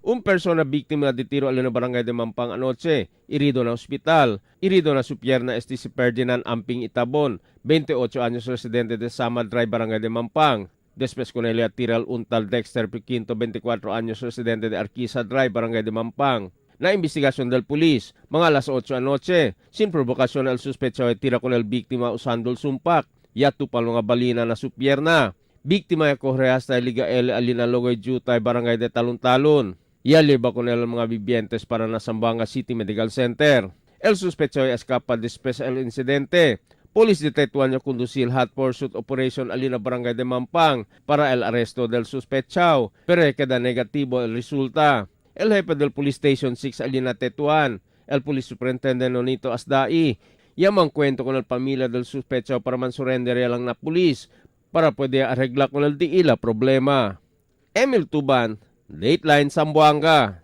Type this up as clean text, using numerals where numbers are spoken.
Un persona víctima de tiro al barangay de Mampang anoche, herido na hospital. Herido na su pierna este si Ferdinand Amping Itabon, 28 años, residente de Sama Drive, barangay de Mampang. Después con él tira un tal Dexter Piquinto, 24 años, residente de Arquiza Drive, barangay de Mampang. Na investigación del pulis, mga alas 8 anoche, sin provocación el sospechoso tira con el víctima usando el sumpak. Yatu pa mga balina na su pierna. Víctima ya corre hasta el Liga L Alinalogoy Jutay, barangay de Talon-Talon. Yaliba con el mga vivientes para na Zamboanga City Medical Center. El sospechoso escapa después el incidente. Police de Tetuan ya conducir hot pursuit operation alina barangay de Mampang para el arresto del sospechao, pero queda negativo el resulta. El jefe del Police Station 6 alina Tetuan, el Police Superintendent Nonito Asdai, yamang kwento con el pamilya del sospechao para man surrender lang na pulis para pwede arregla con el diila problema. Emil Tuban, Dateline Zamboanga.